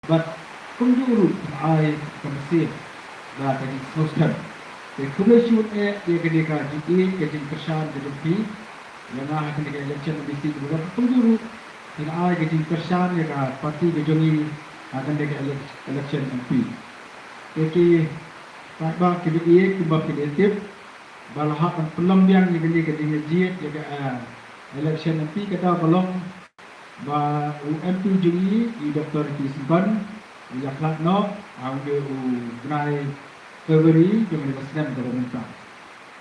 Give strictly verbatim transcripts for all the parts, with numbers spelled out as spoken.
Bad kumjuh ruh phin ai ka mynsiem da ka jingsngewskhem. Te khublei shibun eh ïa kane ka jingïeit ka jingkyrshan ka jong phi ïa nga ha kane ka election M D C, bad kumjuh ruh phin ai ka jingkyrshan ïa ka party ka jong ngi ha kane ka elec-, election M P. Te ki paidbah ki jingïeit, kumba phi la tip, ba la hap ban pynlong biang ïa kane ka jingïeit ïa ka, eh, election M P, ka daw ka long ba u M P jong ngi, i Doctor Ricky Syngkon, i la khlad noh ha une u bnai February jong kane ka snem kaba mynta.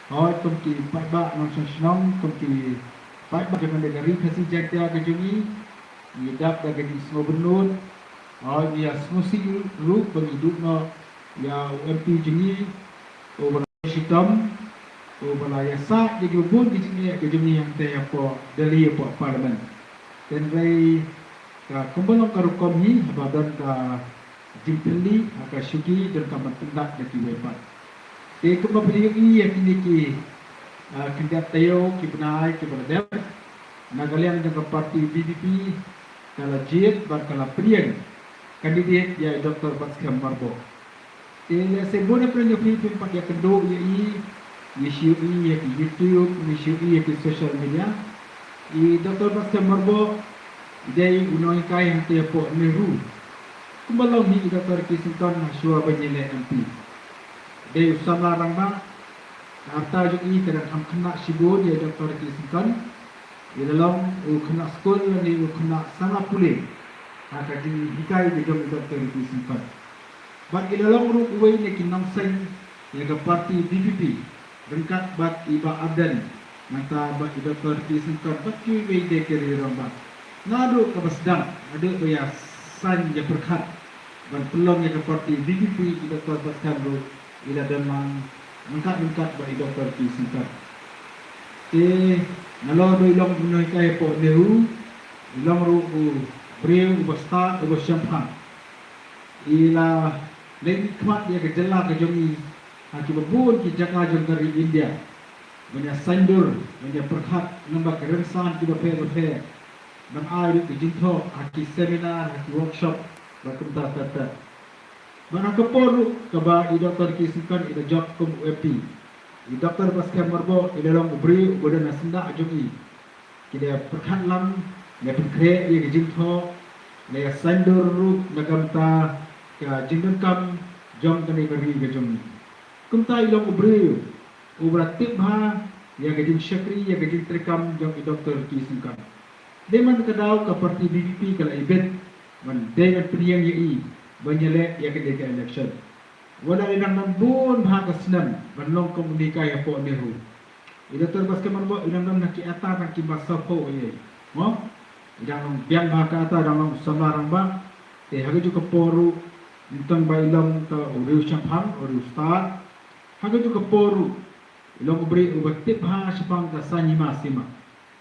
Hooid, kum ki paidbah nongshong shnong, kum ki paidbah jong kane ka Ri Khasi Jaiñtia ka jong ngi, ngi dap da ka jingsngewbynnud. Hooid, ngi ïa sngewsih ruh ba ngi duh noh ïa u M P jong ngi uba la shitom, uba la ïasaid ïa kiba bun ki jingeh ka jong ngi hangtei hapoh Delhi, hapoh Parliament. Hynrei ka, kumba long ka rukom hi, haba don ka jingthylli ha ka shuki, donkam ban pyndap da kiwei pat. Te kumba phi la ïohi ïa kine ki, ah, khyndiat taïew ki bnai kiba la dep, na ka liang jong ka party V P P ka la jied bad ka la pdiang candidate ïa i Doctor Batskhem Myrboh. Te lehse bun na pdeng jong phi phim pat ïakynduh ïa i, ngi shu ïohi ïa ki YouTube, ngi shu ïohi ïa ki social media. I Doctor Batskhem Myrboh i dei u nonghikai hangtei hapoh NEHU. Kumba long hi i Doctor Ricky Syngkon hashwa ban ïaleh M P. I dei u samla rangbah. Ka rta jong i ka dang kham khynnah shibun ïa i Doctor Ricky Syngkon. I la long u khynnah skul lane u khynnah samla pule ha ka jinghikai ka jong i Doctor Ricky Syngkon. Bad i la long ruh uwei na ki nongseng ïa ka party V P P ryngkat bad i Bah Ardent, nangta bad i Doctor Ricky Syngkon bad kiwei de ki riew rangbah. Naduh kaba sdang, naduh ba ïa saiñ ïa pyrkhat ban pynlong ïa ka party V P P, i Doctor Batskhem ruh i la don lang ryngkat ryngkat bad i Doctor Ricky Syngkon. Te nalor ba i long u nonghikai hapoh NEHU, i long ruh u briew uba stad, uba shemphang. I la leit khmat ïa ka jylla ka jong ngi ha kiba bun ki jaka jong ka ri India ban ïa saiñdur, ban ïa pyrkhat namar ki rynsan kiba pher ba pher, ban ai ruh ki jingthoh ha ki seminar, ha ki workshop bad kumta ter ter. Bad ha ka por ruh kaba i Doctor Ricky Syngkon i la jop kum u M P, i Doctor Batskhem Myrboh i la long u briew uba don ha syndah jong ngi. Ki la pyrkhat lang, la pynkhreh ïa ka jingthoh, la ïa saiñdur ruh na ka bynta ka jingdonkam jong kane ka ri ka jong ngi. Kumta i long u briew uba la tip bha ïa ka jingshakri, ïa ka jingtreikam jong i Doctor Ricky Syngkon. Dei man ka daw ka party V P P ka la ibit ban dei ban pdiang ïa i ban ïaleh ïa kane ka election. Wat la i dang don bun bha ka snem ban long kum u nonghikai hapoh NEHU. I Doctor Batskhem Myrboh i dang don ha ki atta tang ki master ho ïa i. Mo? I dang long biang bha ka atta, dang long samla rangbah. Te ha kajuh ka por ruh, ym tang ba i long ka u riew shemphang, u riew stad. Ha kajuh ka por ruh, i long u briew uba tip bha shaphang ka saiñ hima sima.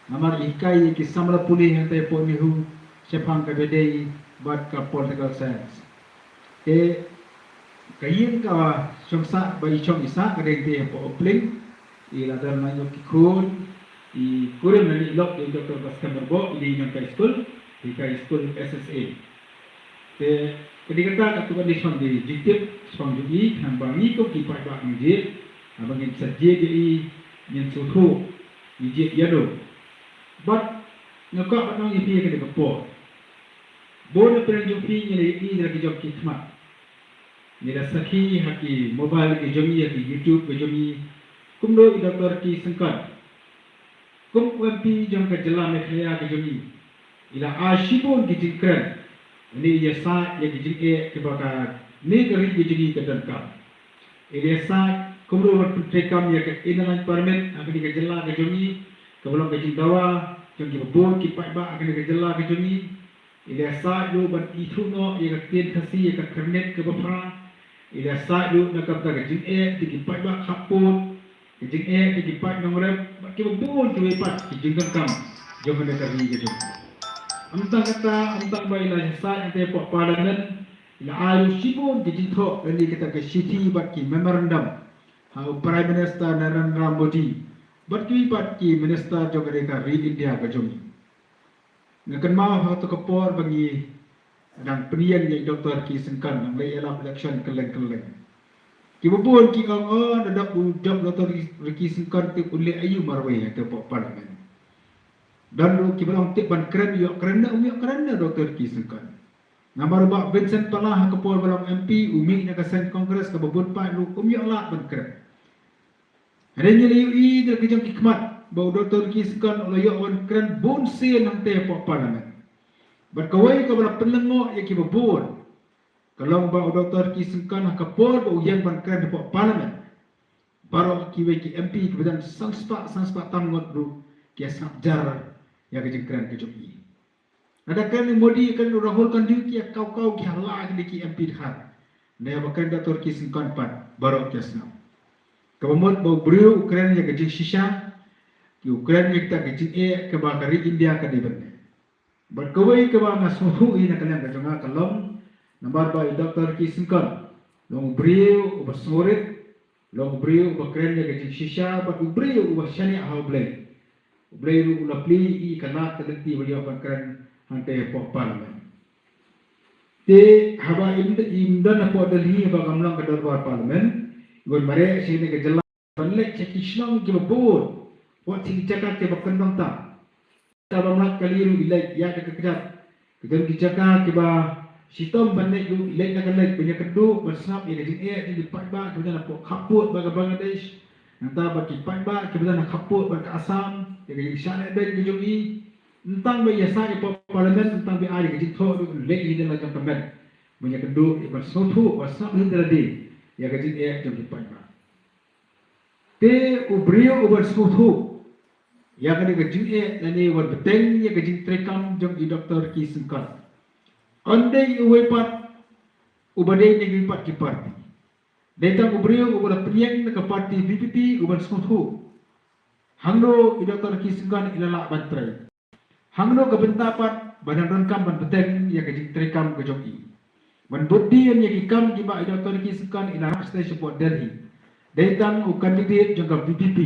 Namar i hikai ïa ki samla pule hangtei hapoh NEHU shaphang kaba dei bad ka political science. Te ka ïing kaba shong sah ba i shong i sah ka dei hangtei hapoh Upling. I la don lang ïa ki khun, i kurim lane i lok ïa i Doctor Batskhem Myrboh, i dei i nonghikai skul, i hikai skul S S A. Te ka dei kata katto katne shong dei jingtip shaphang jong i, khnang ba ngi kum ki paidbah nongjied, haba ngin sa jied ïa i, ngin sngewthuh ngi jied ïano. Bad nga kwah ban ong ïa phi ha kane ka por, bun na pdeng jong phi ngi la ïohi da la ki jong ki khmat, ngi la sakhi ha ki mobile ka jong ngi, ha ki YouTube ka jong ngi, kumno i Doctor Ricky Syngkon kum u M P jong ka jylla Meghalaya ka jong ngi, i la ai shibun ki jingkren, lane i ïasaid ïa ki jingeh kiba kane ka ri ka jong ngi ka donkam. I la ïasaid kumno ban pyntreikam ïa ka Inner Line Permit ha kane ka jylla ka jong ngi, kaba long ka jingdawa jong kiba bun ki paidbah ha kane ka jylla ka jong ngi. I la ïasaid ruh ban ithuh noh ïa ka ktien Khasi, ïa ka Khyrnit kaba phra. I la ïasaid ruh na ka bynta ka jingeh ïa ki paidbah khappud, ka jingeh ïa ki paid nongrep, bad kiba bun kiwei pat ki jingdonkam jong kane ka ri ka jong ngi. Ym tang kata, ym tang ba i la ïasaid hangtei hapoh Parliament, i la ai ruh shibun ki jingthoh, lane kata ka shithi bad ki memorandum ha u Prime Minister Narendra Modi bad kiwei pat ki minister jong kane ka ri India ka jong ngi. Nga kynmaw ha kato ka por ba ngi dang pynïeng ïa i Doctor Ricky Syngkon, dang leit ïalap election kylleng kylleng. Kiba bun ki ong, oh, nadong u dap Doctor Ricky Syngkon te u leh aïu marwei hangtei hapoh Parliament. Don ruh kiba ong tip ban kren, ïoh kren ne um ïoh kren ne Doctor Ricky Syngkon. Namar u Bah Vincent Pala ha ka por ba long M P, u mih na ka seng Congress, kaba bun pat ruh um ïoh lad ban kren. Hynrei ngi la ïohi da ki jong ki khmat ba u Doctor Ricky Syngkon u la ïoh ban kren bun sien hangtei hapoh Parliament. Bad kawei kaba la pynlyngngoh ïa kiba bun ka long ba u Doctor Ricky Syngkon ha ka por ba u ïeng ban kren hapoh Parliament, baroh kiwei ki M P kiba don san spah, san spah tam ngut ruh ki ïa sngap jar ïa ka jingkren ka jong i. Lada kren u Modi, kren u Rahul Gandhi, ki ïa kaw kaw, ki ïa lah kine ki M P dkhar. Hynrei haba kren Doctor Ricky Syngkon pat, baroh ki ïa sngap. Kaba mut ba u briew u kren ïa ka jingshisha, ki u kren ïa kita ki jingeh kaba ka ri India ka dei ban leh. Bad kawei kaba nga sngewthuh hi na ka liang ka jong nga ka long, namar ba i Doctor Ricky Syngkon long u briew uba sngewrit, long u briew uba kren ïa ka jingshisha, bad u briew uba shaniah ha U Blei. U Blei ruh u la plie ïa i ka lad ka lynti ba ïoh ban kren hangtei hapoh Parliament. Te haba im, im don hapoh Delhi, haba kam long ka dorbar Parliament, i wan mareh sha kane ka jylla ban leit sha ki shnong kiba bun, wat sha ki jaka kiba kyndong tam. Kaba mlak kali ruh i leit ïa ka kjat. Ki don ki jaka kiba shitom ban leit ruh i leit na ka leit ban ïakynduh, ban sngap ïa ka jingeh jong ki paidbah kiba don hapoh khappud bad ka Bangladesh. Nangta bad ki paidbah kiba don ha khappud bad ka Assam, ïa ka jingshah lehbeiñ ka jong i. Ym tang ba ïasaid hapoh Parliament, ym tang ba ai ïa ka jingthoh ruh, leit hi na la jong ka met ban ïakynduh, ïa ban sngewthuh, ban sngap hi da lade ïa ka jingeh jong ki paidbah. Te u briew uban sngewthuh ïa kane ka jingeh lane uban bteng ïa ka jingtreikam jong i Doctor Ricky Syngkon, ym dei uwei pat uba dei na kiwei pat ki party. Dei tang u briew uba la pynïeng na ka party V P P uban sngewthuh hangno i Doctor Ricky Syngkon i la lah ban trei. Hangno ka bynta pat ba dang donkam ban bteng ïa ka jingtreikam ka jong i ban bud dien ïa ki kam kiba i Doctor Ricky Syngkon i la rah shatei shapoh Delhi? Dei tang u candidate jong ka V P P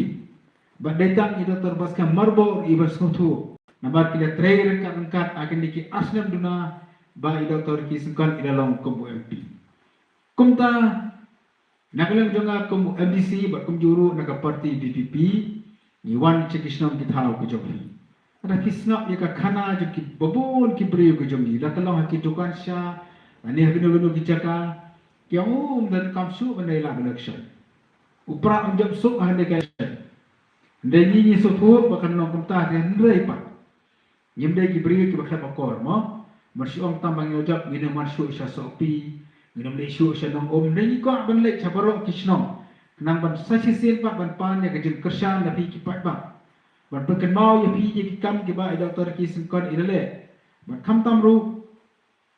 bad dei tang i Doctor Batskhem Myrboh iban sngewthuh, namar ki la trei ryngkat ryngkat ha kine ki ar snem duna ba i Doctor Ricky Syngkon i la long kum u M P. Kumta, na ka liang jong nga kum u M D C bad kumjuh ruh na ka party V P P, ngi wan sha ki shnong ki thaw ka jong phi. Lada phi sngap ïa ka khana jong kiba bun ki briew ka jong ngi, la ka long ha ki dukan sha, lane ha kino kino ki jaka, ki ong, um donkam shuh ban ïalap election. U Prah um jop suk ha kane ka election. Hynrei ngi ngi sngewthuh ba kan long kumta, hynrei pat ngim dei ki briew kiba khlem akor mo. Mar shu ong tang ba ngi la jop, ngin ym wan shuh sha Sohpi, ngin ym leit shuh sha Nongum, hynrei ngi kwah ban leit sha baroh ki shnong khnang ban sa shisien pat ban pan ïa ka jingkyrshan na phi ki paidbah, ban pynkynmaw ïa phi ïa ki kam kiba i Doctor Ricky Syngkon i la leh, ban khamtam ruh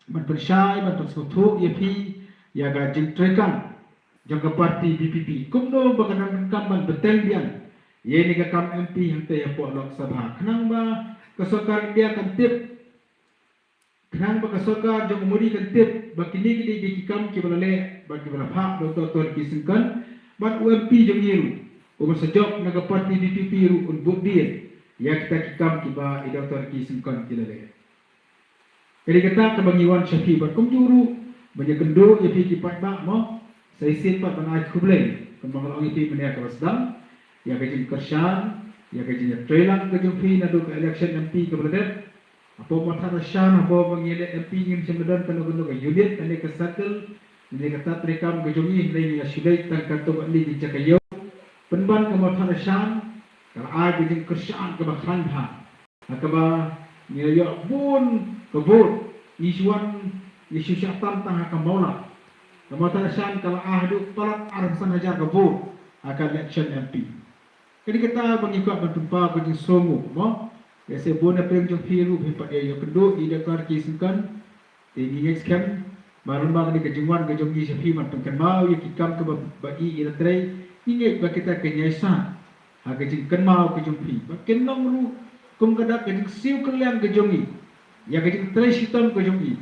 ban pynshai, ban pynsngewthuh ïa phi ïa ka jingtreikam jong ka party V P P. Kumno ba kan donkam ban bteng biang ïa kane ka kam M P hangtei hapoh Lok Sabha, khnang ba ka sorkar India kan tip, khnang ba ka sorkar jong u Modi kan tip ba kine ki dei ki kam kiba la leh bad kiba la phah da u Doctor Ricky Syngkon, bad u M P jong ngi ruh uban sa jop na ka party V P P ruh un bud dien ïa kita ki kam kiba i Doctor Ricky Syngkon i la leh. Ka dei kata kaba ngi wan sha phi bad kumjuh ruh ban ïakynduh ïa phi ki paidbah mo, sa shisien pat ban ai khublei, kumba nga la ong ïa phi mynne kaba sdang, ïa ka jingkyrshan, ïa ka jingïatreilang ka jong phi naduh ka election M P kaba la dep. Hapoh Mawthadraishan, hapoh ba ngi leh M P ngim shym la don kano kano ka unit lane ka circle, lane kata treikam ka jong ngi, hynrei ngi la shu leit tang katto katne ki jaka ïew. Pynban ka Mawthadraishan ka la ai ka jingkyrshan kaba khlaiñ bha. Ha kaba ngi la ïoh bun ka vote, ngi shu wan, ngi shu shah tam tang ha ka Mawlai. Ka Mawthadraishan ka la ai haduh palat arphew san hajar ka vote ha ka election M P. Ka dei kata ba ngi kwah ban pynpaw ka jingsngewnguh mo. Lehse bun na pdeng jong phi ruh phi pat ïa ïakynduh ïa i Doctor Ricky Syngkon. Te ngi ngeit skhem ba lyngba kane ka jingwan ka jong ngi sha phi ban pynkynmaw ïa ki kam kaba, ba i i la trei, ngi ngeit ba kita kin ïaishah ha ka jingkynmaw ka jong phi, ba kin long ruh kum ka dak ka jingsiew kylliang ka jong i ïa ka jingtrei shitom ka jong i,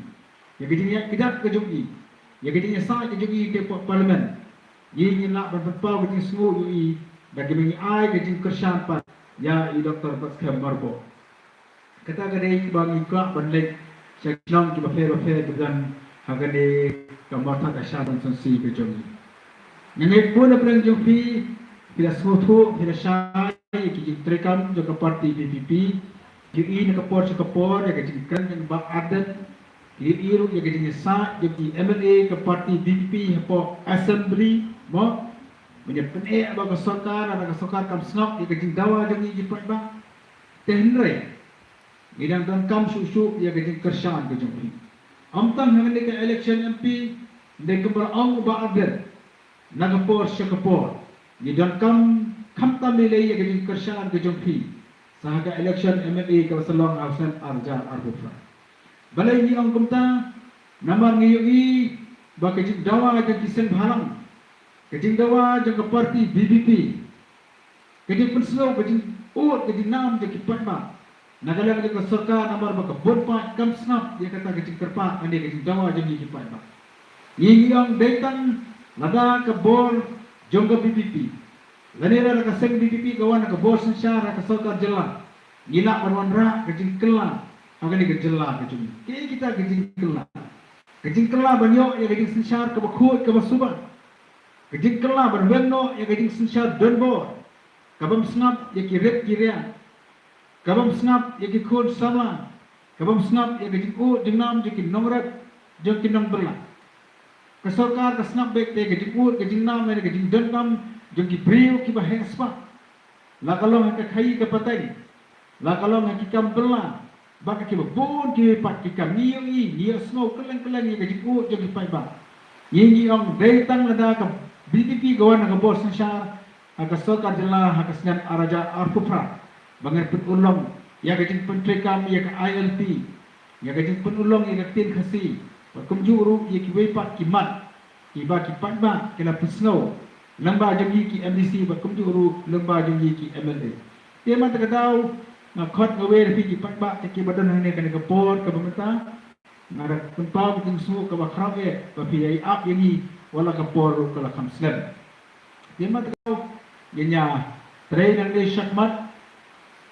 ïa ka jingïaid kjat ka jong i, ïa ka jingïasaid ka jong i te hapoh Parliament. Ngi ngin lah ban pynpaw ka jingsngewnguh ïa i da kiba ngi ai ka jingkyrshan pat ïa i Doctor Batskhem Myrboh. Kata ka dei kaba ngi kwah ban leit sha ki shnong kiba pher bapher kiba don ha kane ka Mawthadraishan constituency ka jong ngi. Nga ngeit bun na pdeng jong phi, phi la sngewthuh, phi la shai ïa ki jingtreikam jong ka party V P P. Phi ïohi na ka por sha ka por ïa ka jingkren jong Bah Ardent, phi ïohi ruh ïa ka jingïasaid jong ki M L A ka party V P P hapoh Assembly, mo. Ban ïa pyneh ba ka sorkar, lada ka sorkar kam sngap ïa ka jingdawa jong ngi ki paidbah. Te hynrei ngi dang donkam shuh shuh ïa ka jingkyrshan ka jong phi. Ym tang ha kane ka election M P, hynrei kumba la ong u Bah Ardent, na ka por sha ka por ngi donkam khamtam lei lei ïa ka jingkyrshan ka jong phi sha ka election M L A kaba sa long ha u snem ar hajar arphew phra. Balei ngi ong kumta? Namar ngi ïohi ba ka jingdawa jong ki seng bhalang, ka jingdawa jong ka party V P P, ka jingpynsngew, ka jingud, ka jingnam jong ki paidbah na ka liang jong ka sorkar, namar ba ka bun paid kam sngap ïa kata ka jingkyrpad lane ka jingdawa jong ngi ki paidbah. Ngi ngi ong dei tang lada ka bor jong ka V P P lane lada ka seng V P P ka wan ha ka bor synshar ha ka sorkar jylla, ngi lah ban wanrah ka jingkylla ha kane ka jylla ka jong ngi. Kaei kita ka jingkylla? Ka jingkylla ban ïoh ïa ka jingsynshar kaba khuid kaba suba. Ka jingkylla ban weng noh ïa ka jingsynshar donbor, kabym sngap ïa ki rit ki riat, kabym sngap ïa ki khun samla, kabym sngap ïa ka jingud jingnam jong ki nongrep, jong ki nongbylla. Ka sorkar ka sngap beit te ka jingud ka jingnam lane ka jingdonkam jong ki briew kiba heh spah, la ka long ha ka khaii ka pateng, la ka long ha ki kam bylla bad ha kiba bun kiwei pat ki kam. Ngi ïohi, ngi ïohsngew kylleng kylleng ïa ka jingud jong ki paidbah. Ngi ngi ong dei tang lada ka V P P ka wan ha ka bor synshar ha ka sorkar jylla ha ka snem ar hajar arphew phra ba ngan pynurlong ïa ka jingpyntreikam ïa ka I L P, ïa ka jingpynurlong ïa ka ktien Khasi bad kumjuh ruh ïa kiwei pat ki mat kiba ki paidbah ki la pynsngew lyngba jong ngi ki M D C bad kumjuh ruh lyngba jong ngi ki M L A. Te mynta ka daw nga khot nga wer ïa phi ki paidbah kiba don hangne kane ka por kaba mynta, nga da pynpaw ka jingsngew kaba khraw eh ba phi ïa ap ïa ngi wat la ka por ruh ka la kham slem. Te mynta ka daw ngin ïa trei nangne shakhmat,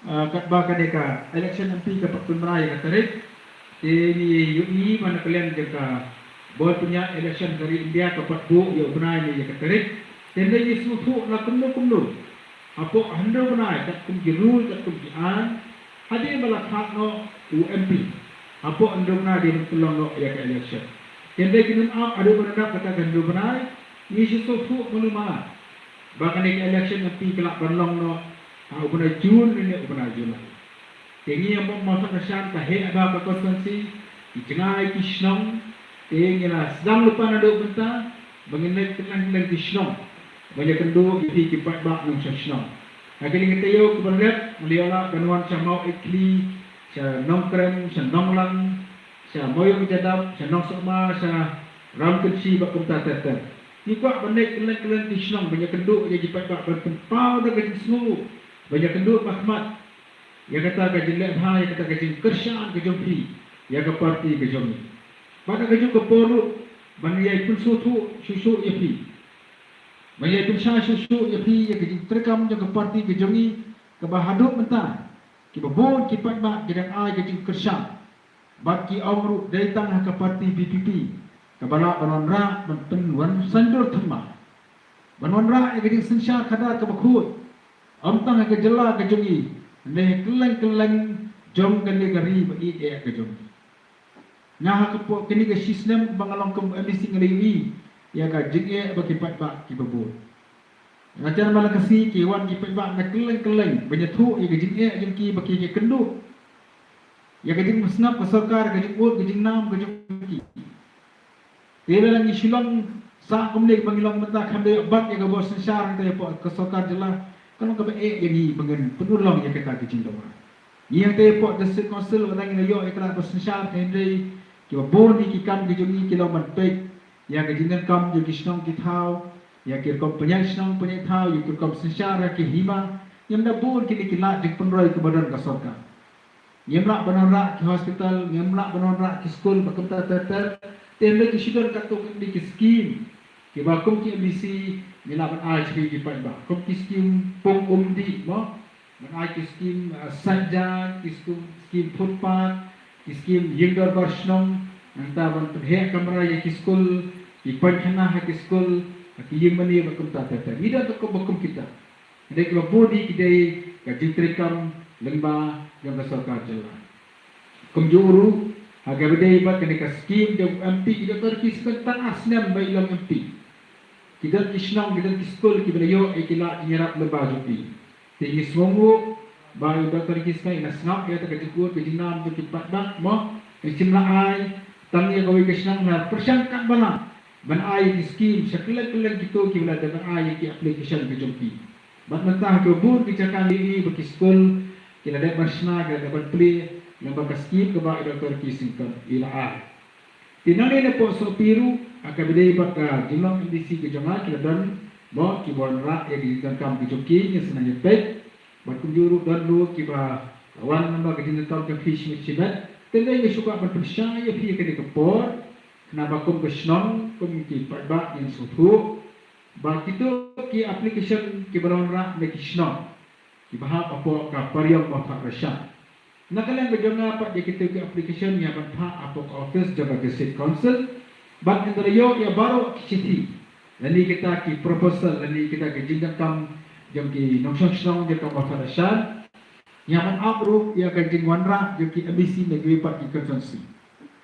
ah, katba kane ka election M P ka pat pynbna ïa ka tarik. Te ngi ïohi ba na ka liang jong ka bor pynïaid election ka ri India ka pat buh ïa u bnai ne ïa ka tarik. Te ngi sngewthuh la kumno kumno, hapoh hynriew bnai katkum ki rule katkum ki aiñ, hadien ba la khad noh u M P, hapoh hynriew bnai dei ban pynlong noh ïa ka election. Te ngi kin ym ap haduh ban da kata ka hynriew bnai. Ngi sngewthuh mano mano ba kane ka election M P ka lah ban long noh ha u bnai June ne u bnai July. Te ngi ïa mut Mawthadraishan ka heh bha ka constituency, ki jngai ki shnong. Te ngi la sdang lypa naduh mynta ba ngin leit kylleng kylleng ki shnong ban ïakynduh ïa phi ki paidbah nongshong shnong. Ha kine ki taïew kiba la dep ngi la ïoh lah ban wan sha Mawkhlieh, sha Nongkrem, sha Nonglang, sha Mawiong Jadap, sha Nongsohma, sha Ramkynshi bad kumta ter ter. Ngi kwah ban leit kylleng kylleng ki shnong ban ïakynduh ïa ki paidbah ban pynpaw da ka jingsngew, ban ïakynduh ba khmat ïa kata ka jingleh bha, ïa kata ka jingkyrshan ka jong phi ïa ka party ka jong ngi. Bad ha kajuh ka por ruh ban ïai pynsngewthuh shuh shuh ïa phi, ban ïai pynshai shuh shuh ïa phi ïa ka jingtreikam jong ka party ka jong ngi, kaba haduh mynta kiba bun ki paidbah ki dang ai ka jingkyrshan. Bad ki ong ruh dei tang ha ka party V P P kaba lah ban wanrah ban pynwan saiñdur thymmai, ban wanrah ïa ka jingsynshar khadar kaba khuid, ym tang ha ka jylla ka jong ngi, hynrei ha kylleng kylleng jong kane ka ri ba ïeit eh ka jong ngi. Nga ha ka por kane ka shi snem ba nga long kum M D C nga la ïohi ïa ka jingeh ba ki paidbah kiba bun. Nga jan ba la ka sngi ki wan ki paidbah na kylleng kylleng ban ïathuh ïa ka jingeh jong ki ba ki ïakynduh ïa ka jingsngap ka sorkar, ka jingud ka jingnam ka jong ki. Te lada ngi shu long sah kumne ba ngi long mynta, khlem da ïoh bat ïa ka bor synshar hangta hapoh ka sorkar jylla, ka long kaba eh ïa ngi ba ngin pynurlong ïa kata ka jingdawa. Ngi hangta hapoh District Council lada ngi la ïoh ïa ka lad bor synshar, te hynrei kiba bun ïa ki kam ki jong ngi ki long ban peit ïa ka jingdonkam jong ki shnong ki thaw, ïa ki rukom pynïaid shnong pynïaid thaw, ïa ki rukom synshar ïa ki hima. Ngim da bun kine ki lad jingpynroi kiba don ka sorkar. Ngim lah ban wanrah ki hospital, ngim lah ban wanrah ki skul bad kumta ter ter. Te hynrei ki shu don katto katne ki skim kiba kum ki M D C ngi lah ban ai sha ki paidbah, kum ki skim pung um dih mo, ban ai ki skim, uh, sait jaiñ, ki skim, skim footpath, ki skim ïing dorbar shnong, nangta ban pynheh kamra ïa ki skul, ki painkhana ha ki skul, ha ki ïing mane bad kumta ter ter. Ngi don tang kumba kum kita. Hynrei kiba bun hi ki dei ka jingtreikam lyngba jong ka sorkar jylla. Kumjuh ruh, ha kaba dei bad kane ka skim jong u M P i Doctor Ricky Syngkon, tang ar snem ba i long M P. Ki don ki shnong, ki don ki skul kiba la ïoh ïa ki lad jingïarap lyngba jong i. Te ngi sngewnguh ba i Doctor Ricky Syngkon i la sngap ïa kata ka jingkut ka jingnam jong ki paidbah mo. Ngi shim la ai tang ïa kawei ka shnong, la pyrshang katba lah ban ai ïa ki skim sha kylleng kylleng kito kiba la dep ban ai ïa ki application ki jong ki. Bad mynta ha kiba bun ki jaka ngi ïohi ba ki skul ki la dep ban shna, ki la dep ban plie lyngba ka skim kaba i Doctor Ricky Syngkon i la ai. Te nangne napoh Sohphi ruh, ha kaba dei bad ka jinglong M D C ka jong nga, ki la don mo kiba wanrah ïa ka jingdonkam ka jong ki, ngi sngewbha ïa peit. Bad kumjuh ruh don ruh kiba la wan namar ka jingdonkam jong ki shimet shimet. Te hynrei nga shu kwah ban pynshai ïa phi ha kane ka por, khnang ba kum ka shnong, kum ki paidbah ngin sngewthuh ba kito ki application kiba la wanrah na ki shnong kiba hap hapoh ka Pariong Mawthadraishan. Na ka liang ka jong nga pat, ïa kito ki application ngi hap ban phah hapoh ka office jong ka District Council. Bad ynda la ïoh ïa baroh ki shithi lane kita ki proposal lane kita ki jingdonkam jong ki nongshong shnong jong ka Mawthadraishan, ngi hap ban ap ruh ïa ka jingwanrah jong ki M D C na kiwei pat ki constituency.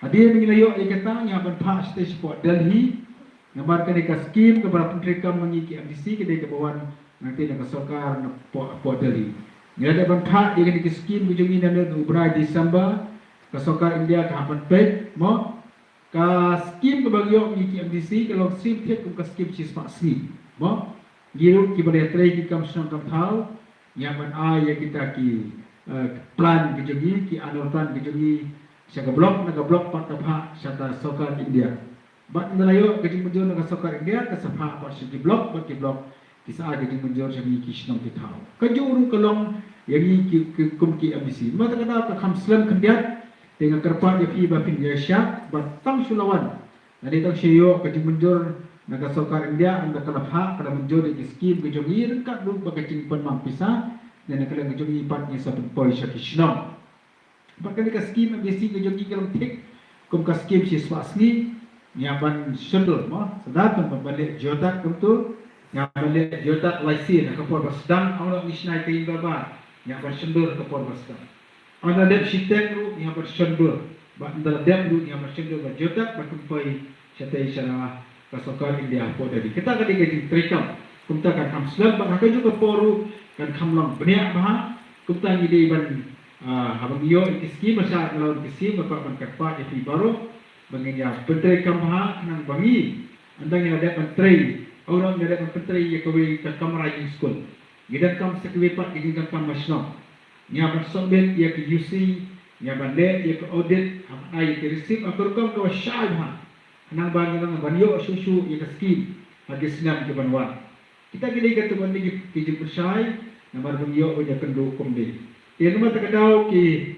Hadien ba ngi la ïoh ïa kata, ngi hap ban phah shatei shapoh Delhi. Namar kane ka skim kaba la pyntreikam ma ngi ki M D C ka dei kaba wan nangta na ka sorkar napoh, napoh Delhi. Ngi la dep ban phah ïa kane ka skim ka jong ngi naduh u bnai December. Ka sorkar India ka hap ban peit mo. Ka skim kaba ngi ïoh ngi ki M D C ka long same thied kum ka skim shispah sngi mo. Ngi ruh kiba la ïatrei ki kam shnong kam thaw, ngi hap ban ai ïa kita ki, eh, plan ki jong ngi, ki annual plan ki jong ngi, sha ka block, na ka block pat ka phah sha ka sorkar India. Bad ynda la ïoh ka jingmynjur na ka sorkar India, ka sa phah pat sha ki block, bad ki block ki sa ai ka jingmynjur sha ngi ki shnong ki thaw. Kajuh ruh ka long ïa ngi ki, ki kum ki M D C. Namar kata ka daw ka kham slem khyndiat, te nga kyrpad ïa phi ba phin ïaishah, bad tang shu la wan lane tang shu ïoh ka jingmynjur na ka sorkar India, ynda ka la phah, ka la mynjur ïa ki skim ki jong ngi, ryngkat ruh bad ka jingpynmang pisa, ne na ka liang ka jong ngi pat ngin sa pynpoi sha ki shnong. Bad kane ka skim M D C ka jong ngi ka long thik kum ka skim shispah sngi. Ngi hap ban shondur mo, sdang ban, ban leh geotag kumto. Ngi hap ban leh geotag lai sien ha ka por ba sdang, ynda ngi shna ïa ka ïing dorbar, ngi hap ban shondur ha ka por ba sdang. Ynda la dep shiteng ruh ngi hap ban shondur, bad ynda la dep ruh ngi hap ban shondur bad geotag bad pynpoi shatei sha ka sorkar India hapoh Delhi. Kata ka dei ka jingtreikam. Kumta kan kham slem, bad ha kajuh ka por ruh kan kham long bniah bha. Kumta ngi dei ban, ah, haba ngi ïoh ïa ki skim, ba shah ngi la wan ki skim, nga kwah ban kyrpad ïa phi baroh ba ngin ïa pyntreikam bha, khnang ba ngi, ynda ngi la dep ban trei, ynda ngi la dep ban pyntrei ïa kawei ka kamra ïing skul, ngi donkam sa kiwei pat ki jingdonkam ma shnong. Ngi hap ban submit ïa ka U C, ngi hap ban leh ïa ka audit, hap ban ai ïa ka receipt ha ka rukom kaba shai bha, khnang ba ngi nang ban ïoh shuh shuh ïa ka skim ha ki snem ki ban wan. Kita ki dei katto katne ki, ki jingpynshai namar ba ngi ïoh ban ïakynduh kumne. Te namar kata ka daw ki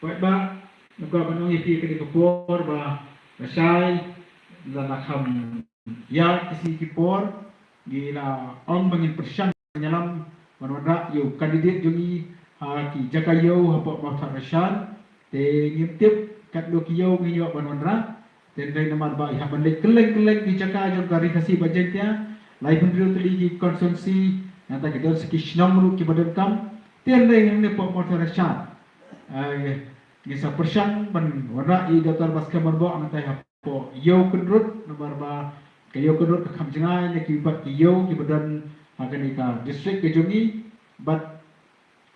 paidbah, nga kwah ban ong ïa phi ha kane ka por ba lashai la, la kham ïa ki sngi ki por ngi la ong ba ngin pyrshang ban ïalam ban wanrah ïa u candidate jong ngi ha ki jaka ïew hapoh Mawthadraishan. Te ngim tip katno ki ïew ngin ïoh ban wanrah. Te hynrei namar ba i hap ban leit kylleng kylleng ki jaka jong ka Ri Khasi bad Jaiñtia, laiphew hynriew tylli ki constituency, nangta ki don sa ki shnong ruh kiba donkam. Te hynrei hangne hapoh Mawthadraishan, eh, ngi sa pyrshang ban wanrah ïa i Doctor Batskhem Ynda, nangta ha poh Ïew Kyndrut, namar ba ka Ïew Kyndrut ka kham jngai na kiwei pat ki ïew kiba don ha kane ka district ka jong ngi. Bad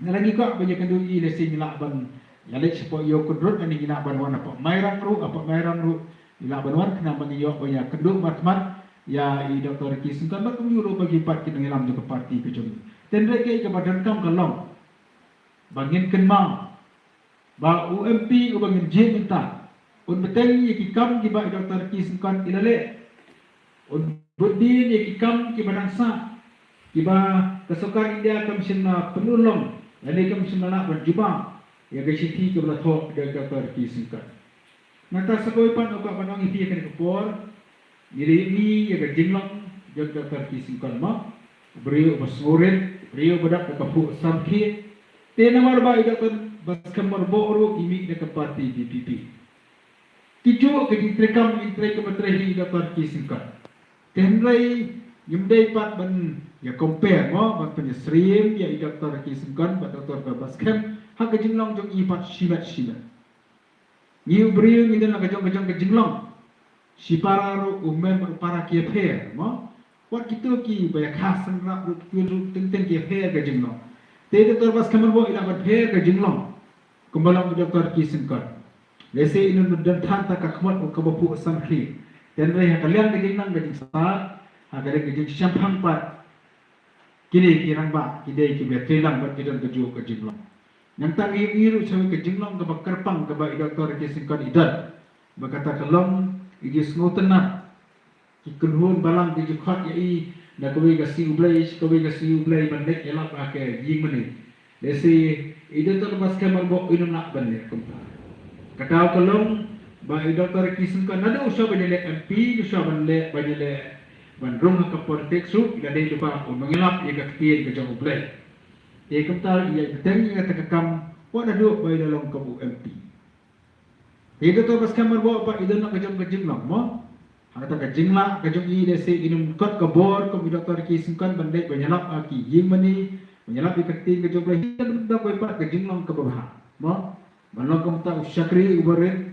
nga la ngi kwah ban ïakynduh ïa i, lehse ngi lah ban ïaleit shapoh Ïew Kyndrut, lane ngi lah ban wan hapoh Mairang ruh, hapoh Mairang ruh ngi lah ban wan, khnang ba ngin ïoh ban ïakynduh markhmat ïa i Doctor Ricky Syngkon bad kumjuh ruh bad kiwei pat ki nongïalam jong ka party ka jong ngi. Te hynrei kaei kaba donkam ka long ba ngin kynmaw ba u M P uba ngin jied mynta un bteng ïa ki kam kiba i Doctor Ricky Syngkon i la leh. Un bud dien ïa ki kam kiba dang sah, kiba ka sorkar India kam shym la pynurlong lane kam shym la lah ban jubab ïa ka shithi kaba la thoh da i Doctor Ricky Syngkon. Nangta sa kawei pat nga kwah ban ong ïa phi ha kane ka por, ngi la ïohi ïa ka jinglong jong i Doctor Ricky Syngkon mo, u briew uba sngewrit, u briew uba dap da ka phuh samrkhie. Te namar ba i Doctor Baskham Marboh ruh i mih da ka party VPP. Ki juh ka jingtrei kam, jingtrei kaba trei hi i Doctor K Syngkon. Te hynrei ngim dei pat ban ïa compare mo, ban pynïasyriem ïa i Doctor K Syngkon bad Doctor Baskham ha ka jinglong jong i pat shimet shimet. Ngi u briew ngi don la ka jong ka jong ka jinglong. Shipara ruh u mem bad para ki ïapher mo. Wat kito kiba ïa khas sngewrap ruh ki ruh teng teng ki ïapher ka jinglong. Te Doctor Baskham Marboh i lah ban pher ka jinglong kumba long u Doctor K Syngkon. Lehse i nang don than ta ka khmat kaba phuh san khlieh. Te hynrei ha ka liang ka jingnang ka jingstad, ha ka liang ka jingshemphang pat, kine ki rangbah ki dei kiba ïatreilang bad ki don ka juh ka jinglong. Nangta ngi ïohi ruh shaei ka jinglong kaba kyrpang kaba i Doctor K Syngkon i don. Ba kata ka long i jingsngewtynnat. Ki kynhun balang ki ju khot ïa i na kawei ka sngi U Blei sha kawei ka sngi U Blei ban leit ïalap ha ka ïingmane. Lehse i Doctor Baskham Marboh i nym lah ban leh kumta. Ka daw ka long ba i Doctor K Syngkon naduh u shu ban ïaleh MP, u shu ban leh, ban ïaleh, ban rung ha ka politics ruh, i la dei lypa u nongïalap ïa ka ktien ka jong U Blei. Te kumta i ïai bteng ïa kata ka kam wat naduh ba i la long kum u MP. Te i Doctor Baskham Marboh pat i don la ka jong ka jinglong mo. Ha kata ka jinglah ka jong i, lehse i nym kot ka bor kum i Doctor K Syngkon ban leit ban ïalap ha ki ïingmane, ban ïalap ïa ka ktien ka jong U Blei, hi ka dei pat ka jinglong kaba bha mo. Ban long kumta u shakri uba rit,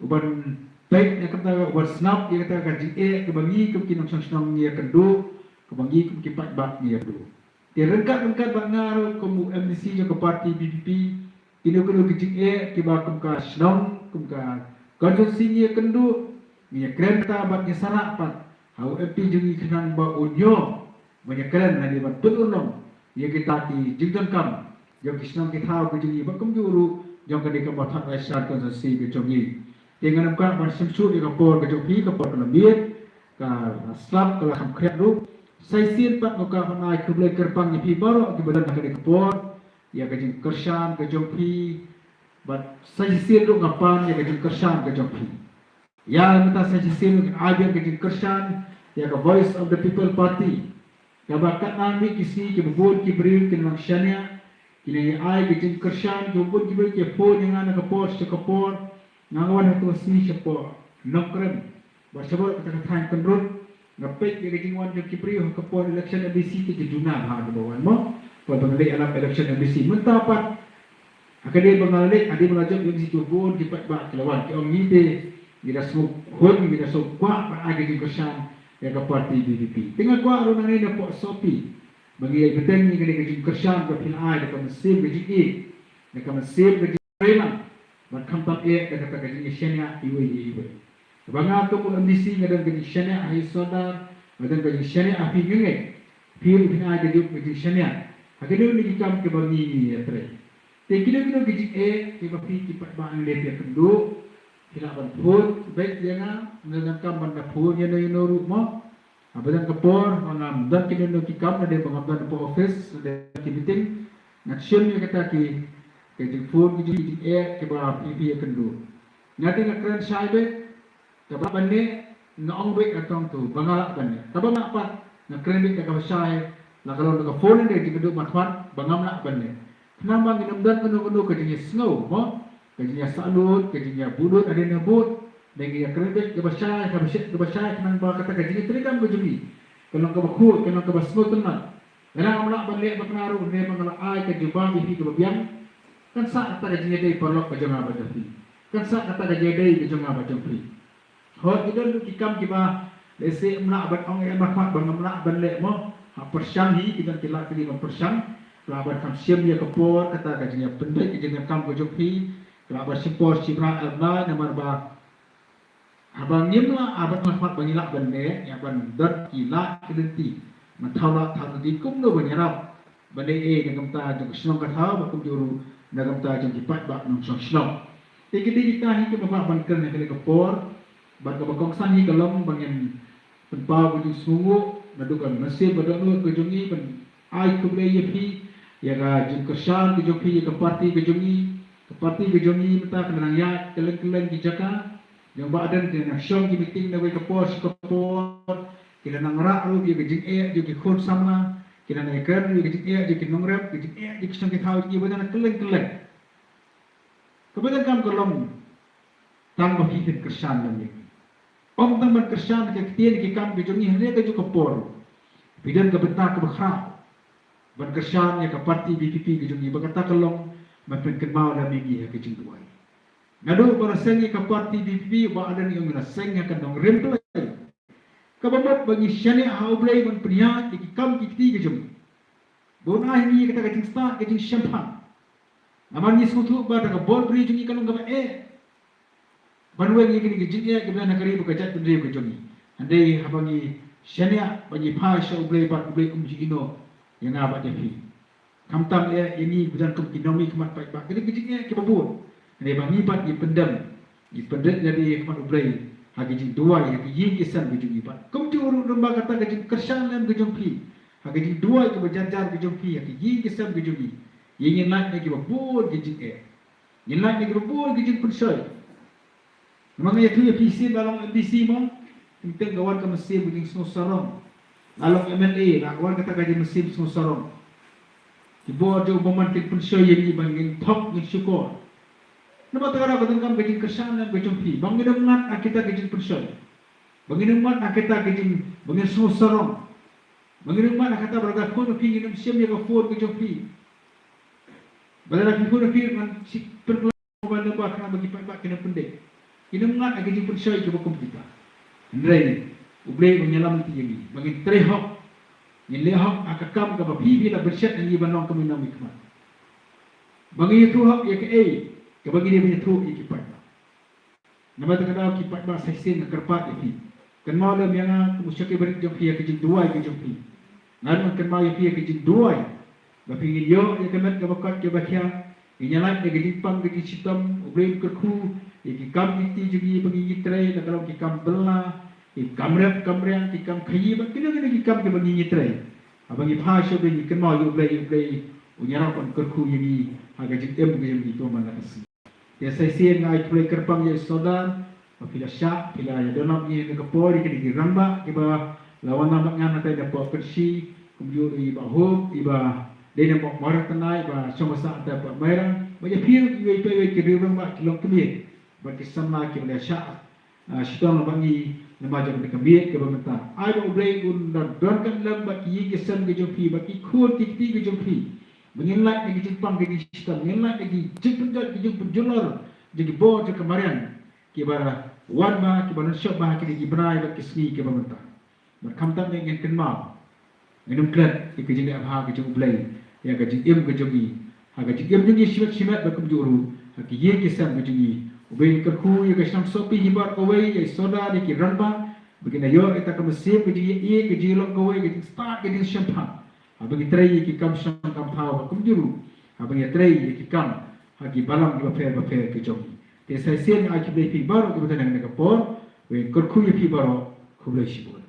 uban peit ïa kata, uban sngap ïa kata ka jingeh kaba ngi kum ki nongshong shnong ngi ïakynduh, kaba ngi kum ki paidbah ngi ïakynduh. Te ryngkat ryngkat bad nga ruh kum u MDC jong ka party VPP, kino kino ki jingeh kiba kum ka shnong, kum ka constituency ngi ïakynduh, ngi ïakren kata bad ngi ïasarah pat ha u MP jong ngi khnang ba un ïoh ban ïakren lane ban pynurlong ïa kita ki jingdonkam jong ki shnong ki thaw ki jong ngi bad kumjuh ruh jong kane ka Mawthadraishan constituency ka jong ngi. Te ngan ym kwah ban shim shuh ïa ka por ka jong phi, ka por ka la miet, ka la slap, ka la kham khriat ruh. Sa shisien pat nga kwah ban ai khublei kyrpang ïa phi baroh kiba don ha kane ka por ïa ka jingkyrshan ka jong phi, bad sa shisien ruh nga pan ïa ka jingkyrshan ka jong phi. Ïa mynta sa shisien ruh ngan ai biang ka jingkyrshan ïa ka Voice of the People Party. Kaba katno mih ki sngi kiba bun ki briew ki nang shaniah, ki nang ai ka jingkyrshan, kiba bun ki briew ki phone ïa nga na ka por sha ka por, nga wan ha ka sngi sha ka por Nongkrem. Bad shabar kata ka thaiñ Kynrut, nga peit ïa ka jingwan jong ki briew ha ka por election MDC te ki duna bha kiba wan mo. Bad ba nga leit ïalap election MDC mynta pat. Ha ka dei ba nga la leit, ha dei ba nga la jop MDC, kiba bun ki paidbah ki la wan, ki ong ngi te ngi da sngewkhun, ngi da sngewkwah ban ai ka jingkyrshan ïa ka party VPP. Te nga kwah ruh nangne na pdeng Sopi ba ngi ïai bteng ïa kane ka jingkyrshan kaba phi la ai da ka mynsiem ka jingïeit, da ka mynsiem ka jingïeit lang, bad khamtam eh da kata ka jingïashaniah iwei ïa iwei. Kaba nga kum u MDC nga don ka jingshaniah ha i Sordar, nga don ka jingshaniah ha phi, nga ngeit phi ruh phin ai ka jong ka jingshaniah ha kino kino ki kam kiba ngi ngi ïatrei. Te kino kino ki jingeh kiba phi ki paidbah ngi leh ïakynduh, phi lah ban phone beit ïa nga, nga donkam ban da phone ïano ïano ruh mo. Haba don ka por ba ngam don kino kino ki kam, lada ba ngam don hapoh office, lada ki meeting, ngan shim ïa kita ki, ki jingphone, ki jing, ki jingeh kiba phi phi ïakynduh. Nga te nga kren shai beit, kaba lah ban leh nga ong beit, nga tong to ba nga lah ban leh. Kaba nga lah pat nga kren beit da kaba shai, la ka long da ka phone ne da ka jingkynduh markhmat ba ngam lah ban leh. Khnang ba ngin ym don kano kano ka jingïasngew mo, ka jingïasalut, ka jingïabud lut hadien habud. Ngi ïakren beit kaba shai, kaba shai, kaba shai, khnang ba kata ka jingïatreikam ka jong ngi ka long kaba khuid, ka long kaba sngewtynnat. Lada ngam lah ban leh bakla ruh, lada ba nga la ai ka jubab ïa phi kaba biang, kan sah kata ka jingïadei paralok ka jong nga bad jong phi, kan sah kata ka jingïadei ka jong nga bad jong phi. Hooid, ki don ruh ki kam kiba lehse ym lah ban ong ïa markhmat ba ngam lah ban leh mo. Ha pyrshang hi, ki don ki lad ki ban pyrshang. Lah ban kham shim ïa ka por, kata ka jingïapynbeit ka jingkam ka jong phi. Lah ban shim por shim rah ïa bnai, namar ba haba ngim lah, haba ym markhmat ba ngi lah ban leh, ïa ban don ki lad ki lynti, ban thaw lad thaw lynti kumno ban ïarap ban leh ei na ka bynta jong ka shnong ka thaw, bad kumjuh ruh na ka bynta jong ki paidbah nongshong shnong. Te ki dei kita hi kiba kwah ban kren ha kane ka por. Bad kaba kongsan hi ka long ba ngin pynpaw ka jingsngewnguh naduh ka mynsiem ka dohnud ka jong ngi ban ai khublei ïa phi ïa ka jingkyrshan ka jong phi ïa ka party ka jong ngi. Ka party ka jong ngi mynta ka nang ïaid kylleng kylleng ki jaka, jong Bah Ardent ka nang shong ki meeting na kawei ka por sha ka por. Ki la nang rah ruh ïa ka jingeh jong ki khun samla, ki la nang ïakren ruh ïa ka jingeh jong ki nongrep, ka jingeh jong ki shnong ki thaw jong ngi ba na kylleng kylleng. Kaba donkam ka long tang ba phi phin kyrshan lem ïa ngi. Ym tang ban kyrshan ha ka ktien ki kam ki jong ngi ha kane ka juk ka por. Phi don ka bynta kaba khraw ban kyrshan ïa ka parti V P P ka jong ngi, ba kata ka long ban pynkynmaw lem ïa ngi ha ka jingduwai. Naduh ba la seng ïa ka parti V P P, Bah Ardent Ïong la seng ha ka nongrim Blei, kaba mut ba ngi shaniah ha U Blei ban pynïaid ïa ki kam ki kti ki jong ngi, ba un ai ha ngi kata ka jingstad ka jingshemphang. Namar ngi sngewthuh ba da ka bor briew jong ngi ka long kaba eh ban weng ïa kine ki jingeh kiba don ha ka ri bad ka jaitbynriew ka jong ngi. Hynrei haba ngi shaniah ba ngi phai sha U Blei bad U Blei um ju ïehnoh ïa nga bad ïa phi. Khamtam eh ïa ngi ba don kum ki nongmihkhmat paidbah, kine ki jingeh kiba bun. Hynrei ba ngi pat ngi pyndem, ngi pynrit lade ha khmat U Blei ha ki jingduwai, ha ki ïing ki sem ki jong ngi bad kumjuh ruh lyngba kata ka jingkyrshan lem ka jong phi, ha ki jingduwai kiba jar jar ki jong phi ha ki ïing ki sem ki jong ngi, ïa ngin lait na kiba bun ki jingeh. Ngin lait na kiba bun ki jingpynshoi. Namar nga ïathuh ïa phi shisien, la long M D C mo, teng teng ka wan ka mynsiem ka jingsngewsarong. La long M L A, la wan kata ka jingmynsiem sngewsarong. Ki bor jong u bymman kin pynshoi ïa ngi ba ngin thok ngin shukor. Namar kata ka daw ka donkam ka jingkyrshan lem ka jong phi ba ngin ym ngat ha kita ki jingpynshoi, ba ngin ym ngat ha kita ki jing, ba ngin sngewsarong, ba ngin ym ngat ha kata ba lada phone phi ngin ym shim ïa ka phone ka jong phi. Ba lada phi phone phi ngan shu pynkylla mobile number khnang ba ki paidbah kin ym pyndep, kin ym ngat ha ki jingpynshoi kiba kum kita. Hynrei U Blei un ïalam ïa ngi ba ngin trei hok, ngin leh hok ha ka kam kaba phi phi la pynshet ha ngi ban long kum ki nongmihkhmat, ba ngin ïathuh hok ïa kaei kaba ngi dei ban ïathuh ïa ki paidbah. Namar kata ka daw ki paidbah, sa shisien nga kyrpad ïa phi, kynmaw lem ïa nga kum u shakri barit jong phi ha ka jingduwai ka jong phi. Nga ruh ngan kynmaw ïa phi ha ka jingduwai ba phi ngin ïoh ïa ka met kaba koit kaba khiah, ngin ïa lait na ka jingpang ka jingshitom. U Blei un kyrkhu ïa ki kam ki kti jong ngi ba ngi ngi trei, la ka long ki kam bylla, ki kam rep kam riang, ki kam khaïi bad kino kino ki kam kiba ngi ngi trei. Haba ngi phai sha U Blei ngi kynmaw ïa U Blei, ïa U Blei un ïarap ban kyrkhu ïa ngi ha ka jingim ka jong ngi kumba man la ka sngi. Te sa shisien nga ai khublei kyrpang ïa i Sordar ba phi la shah, phi la ïa don lang ïa kane ka por, ïa kine ki rangbah kiba la wan lang bad nga hangtai napoh Kynshi, kumjuh i Bah Hope iba dei napoh Mawryngknai, iba shong basa hangtai napoh Mairang, bad ïa phi ruh iwei pa iwei ki riew rangbah, ki longkmie bad ki samla kiba la shah, ah, shitom lang bad ngi namar jong kane ka miet kaba mynta. Ai ba U Blei un da don ryngkat lem bad ki ïing ki sem ki jong phi, bad ki khun ki kti ki jong phi, ba ngin lait na ki jingpang ki jingshitom, ngin lait na ki jingpynjot ki jingpynjulor jong ki bor jong ka mariang kiba wan bha, kiba nongshop bha ha kine ki bnai bad ki sngi kiba mynta. Bad khamtam eh ngin kynmaw, ngin ym klet ïa ka jingleh bha ka jong U Blei ïa ka jingim ka jong ngi, ha ka jingim jong ngi shimet shimet bad kumjuh ruh ha ki ïing ki sem ka jong ngi. U Blei un kyrkhu ïa ka shnong Sohphi hi baroh kawei, ïa i Sordar, ïa ki rangbah, ba kin ïoh ïa kata ka mynsiem ka jingïeit, ka jinglong kawei, ka jingstad ka jingshemphang, haba ngi trei ïa ki kam shong kam thaw, bad kumjuh ruh haba ngi trei ïa ki kam ha ki balang kiba pher bapher ki jong ngi. Te sa shisien nga ai khublei ïa phi baroh kiba don ha kane ka por, bad kyrkhu ïa phi baroh. Khublei shibun.